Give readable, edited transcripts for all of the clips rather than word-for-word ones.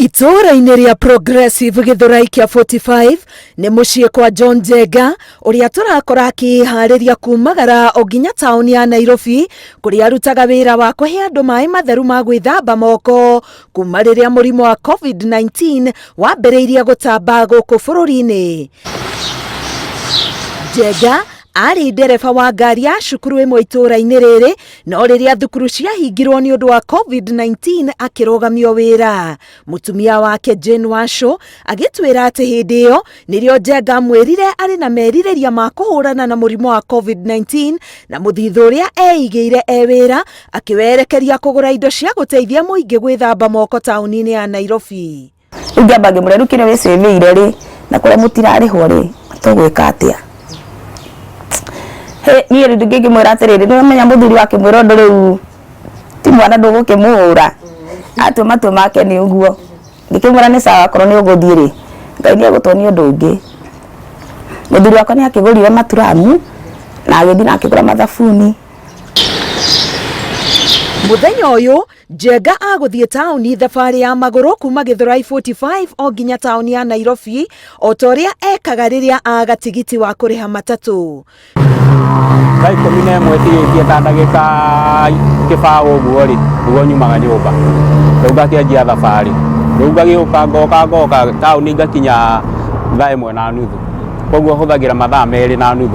Itũũra-inĩ rĩa Progressive Gĩthũrai kĩa 45 nĩ mũciĩ kwa John Njenga ũrĩa tũrakora akĩĩharĩria kumagara o nginya taũni ya Nairobi kũrĩa arutaga wĩra wa kũhe andũ maĩ matheru ma gwĩthamba moko kuma rĩrĩa mũrimũ wa COVID-19 wambĩrĩirie gũtamba gũkũ bũrũri-inĩ. Njenga arĩ ndereba wa ngari ya cukuru ĩmwe itũũra-inĩ rĩrĩ no rĩrĩa thukuru ciahingirwo nĩ ũndũ wa COVID-19 akĩrũgamio wĩra. Mũtumia wake Jane Washo agĩtwĩra atĩ hĩndĩ ĩyo nĩrĩo Njenga amwĩrire arĩ na merirĩria ma kũhũrana na mũrimũ wa COVID-19 na mũthithũ ũrĩa eigĩire e wĩra akĩwerekeria kũgũra indo cia gũteithia mũingĩ gwĩthamba moko taũni-inĩ ya Nairobi. Rĩu ngĩamba ngĩmũra rĩu kĩrĩa wĩcĩvĩire rĩ na kũrĩa mũtirarĩhwo rĩ tũgwĩka atĩa? Hĩ niĩ rĩu ngĩmwĩra atĩrĩrĩ, nĩwamenya mũthuri wakĩmwĩra ũndũ rĩu ti mwana ndũgũkĩmũhũra, atua matua make nĩ ũguo. Ngĩkĩmwĩra nĩ sawa akorwo nĩ ũgũthiĩ rĩ, Ngai nĩ egũtuonia ũndũ ũngĩ. Mũthuri wakwa nĩ akĩgũrire maturamu na agĩthiĩ na akĩgũra mathabuni. Mũthenya ũyũ Njenga agũthiĩ taũni thabarĩ ya magũrũ kuma Gĩthũrai 45 o nginya taũni ya Nairobi o ta ũrĩa ekaga rĩrĩa aga tigiti wa kũrĩha matatũ. Thaa 11 ĩtigĩtie ta ndagĩka kĩbaũ ũguo rĩ, nĩguo nyumaga nyũmba. Rĩu ngakĩanjia thabarĩ. Rĩu ngagĩũka ngoka ngoka taũni ngakinya thaa 1:30. Koguo hũthagĩra mathaa 2.5.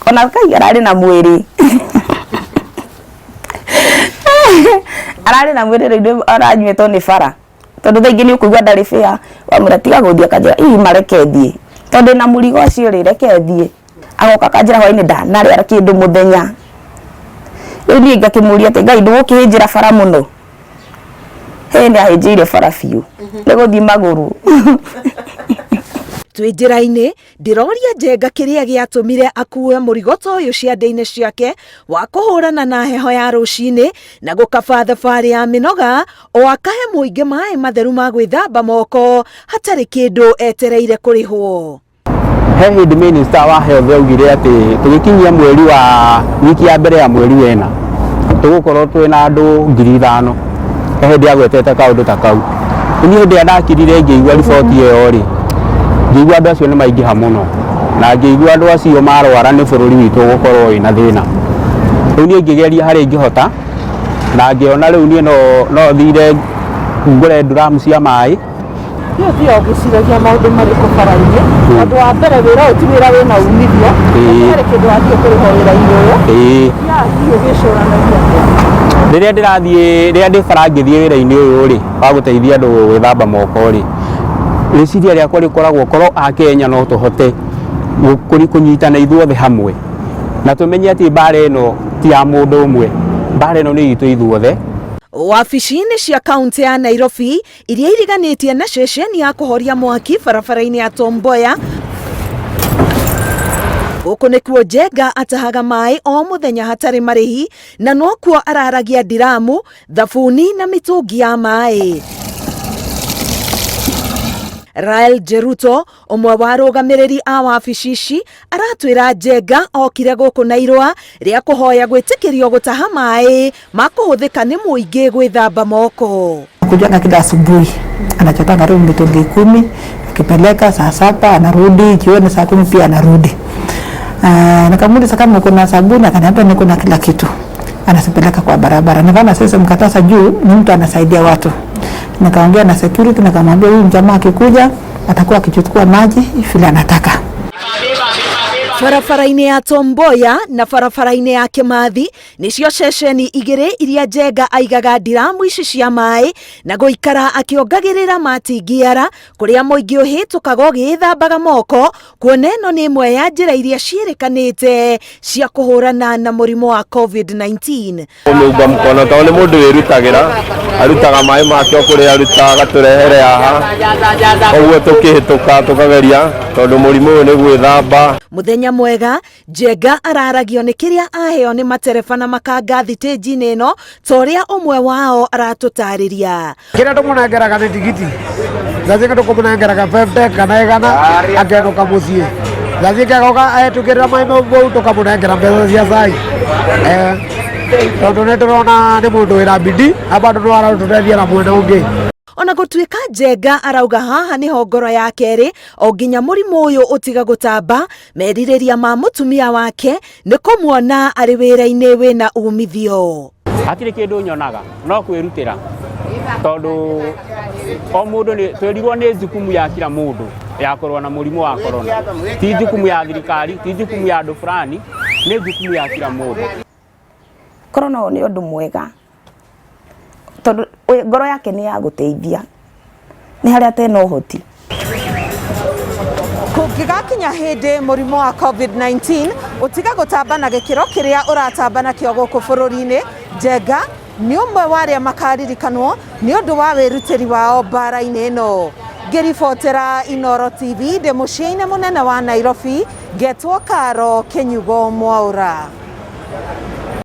Ona Ngai ararĩ na mwĩrĩ. Ararĩ na mwĩrĩ rĩu aranyuĩtwo nĩ bara. Tondũ thaa ingĩ nĩ ũkũigua ndarĩ fair, wamwĩra tiga gũthiĩ akanjĩra ii mareke thiĩ. Tondũ ndĩna mũrigo ũcio rĩ, reke thiĩ. Agoka akanjĩra hwainĩ ndanarĩa kĩndũ mũthenya. Rĩu niĩ ngakĩmũria atĩ Ngai ndũgũkĩhĩnjĩra bara mũno? Hĩ nĩ ahĩnjĩire bara biũ, nĩ gũthiĩ magũrũ. Twĩ njĩra-inĩ Ndĩroria Njenga kĩrĩa gĩatũmire akue mũrigo ta ũyũ ciande-inĩ ciake wa kũhũrana na heho ya rũcinĩ na gũkaba thabarĩ ya mĩnoga o akahe mũingĩ maĩ matheru ma gwĩthamba moko hatarĩ kĩndũ etereire kũrĩhwo. He hĩndĩ minister wa health augire atĩ tũgĩkinyia mweri wa wiki ya mbere ya mweri wena tũgũkorwo twĩna andũ 5,000. He hĩndĩ agwetete kaũndũ ta kau. Niĩ hĩndĩ ĩrĩa ndakirire ngĩigua riboti ĩyo rĩ, ngĩigua andũ acio nĩ maingĩha mũno na ngĩigua andũ acio marwara nĩ bũrũri witũ ũgũkorwo wĩna thĩna. Rĩu niĩ ngĩgeria harĩa ingĩhota na ngĩona rĩu niĩ no thire ngũre nduramu cia maĩ. Niĩ ũthiaga ũgĩciragia maũndũ marĩkũ bara-inĩ? Tondũ wa mbere wĩra ũyũ ti wĩra wĩna umithio, harĩ kĩndũ wathiĩ kũrĩhwo wĩra-inĩ ũyũ. Ũthiaga hihi ũgĩcũranagia atĩa? Rĩrĩa ndĩrathiĩ, rĩrĩa ndĩ bara ngĩthiĩ wĩra-inĩ ũyũ rĩ, wa gũteithia andũ gwĩthamba moko rĩ, rĩciria rĩakwa rĩkoragwo korwo Akenya no tũhote kũnyitana ithuothe hamwe na tũmenye atĩ mbara ĩno ti ya mũndũ ũmwe, mbara ĩno nĩ itũ ithuothe. Wabici-inĩ cia kaũntĩ ya Nairobi iria iriganĩtie na ceceni ya kũhoria mwaki barabara-inĩ ya Tom Mboya. Gũkũ nĩkuo Njenga atahaga maĩ o mũthenya hatarĩ marĩhi na nokuo araragia ndiramu, thabuni na mĩtũngi ya maĩ. Rael Jeruto, ũmwe wa arũgamĩrĩri a wabici ici, aratwĩra Njenga okire gũkũ na irũa rĩa kũhoya gwĩtĩkĩrio gũtaha maĩ ma kũhũthĩka nĩ mũingĩ gwĩthamba moko. Kujanga kila asubuhi anachota karibu mitungi 10 akipeleka saa 7 anarudi, jioni saa 10 pia anarudi. Nikamuuliza kama kuna sabuni, akaniambia niko na kila kitu. Anasipeleka kwa barabara. Nikaona sasa mkatasa juu ni mtu anasaidia watu. Nikaongea na security nikamwambia huyu jamaa akikuja atakuwa akichukua maji vile anataka. Barabara-inĩ ya Tom Mboya na barabara-inĩ ya Kimathi nĩcio ceceni igĩrĩ iria Njenga aigaga ndiramu ici cia maĩ na gũikara akĩongagĩrĩra matingiara kũrĩa mũingĩ ũhĩtũkaga ũgĩĩthambaga moko kuona ĩno nĩ ĩmwe ya njĩra iria ciĩrĩkanĩte cia kũhũrana na mũrimũ wa COVID-19. Kũmũunga mũkono tondũ nĩ mũndũ wĩrutagĩra, arutaga maĩ make o kũrĩa aruta agatũrehere haha, ũguo tũkĩhĩtũka tũkageria tondũ mũrimũ ũyũ nĩ gwĩthamba. Mũthenya mwega, Njenga araragio nĩ kĩrĩa aheo nĩ matereba na makanga thitĩnji-inĩ ĩno ta ũrĩa ũmwe wao aratũtarĩria. Kĩrĩa tũmũnengeraga nĩ tigiti, thaa cingĩ tũkũmũnengeraga 50 kana 100 akenũka mũciĩ, thaa cingĩ agoka etũkĩrĩra maĩ mau mau tũkamũnengera mbeca cia cai, tondũ nĩ tũrona nĩ mũndũ wĩna bidii na bado no aratũteithia na mwena ũngĩ. Ona gũtuĩka Njenga arauga haha nĩho ngoro yake ĩrĩ o nginya mũrimũ ũyũ ũtiga gũtamba, merirĩria ma mũtumia wake nĩ kũmuona arĩ wĩra-inĩ wĩna umithio. Hatirĩ kĩndũ nyonaga no kwĩrutĩra tondũ o mũndũ nĩ twerirwo nĩ jukumu ya kila mũndũ ya kũrũa na mũrimũ wa corona, ti jukumu ya thirikari, ti jukumu ya andũ fulani, nĩ jukumu ya kila mũndũ. Corona ũyũ nĩ ũndũ mwega tondũ ngoro yake nĩ ya gũteithia, nĩ harĩa atena ũhoti. Kũngĩgakinya hĩndĩ mũrimũ wa COVID-19 ũtiga gũtamba na gĩkĩro kĩrĩa ũratamba nakĩo gũkũ bũrũri-inĩ, Njenga nĩ ũmwe wa arĩa makaririkanwo nĩ ũndũ wa wĩrutĩri wao mbara-inĩ ĩno. Ngĩribotera Inooro TV ndĩ mũciĩ-inĩ mũnene wa Nairobi, ngetwo Karo Kĩnyugo Mwaũra.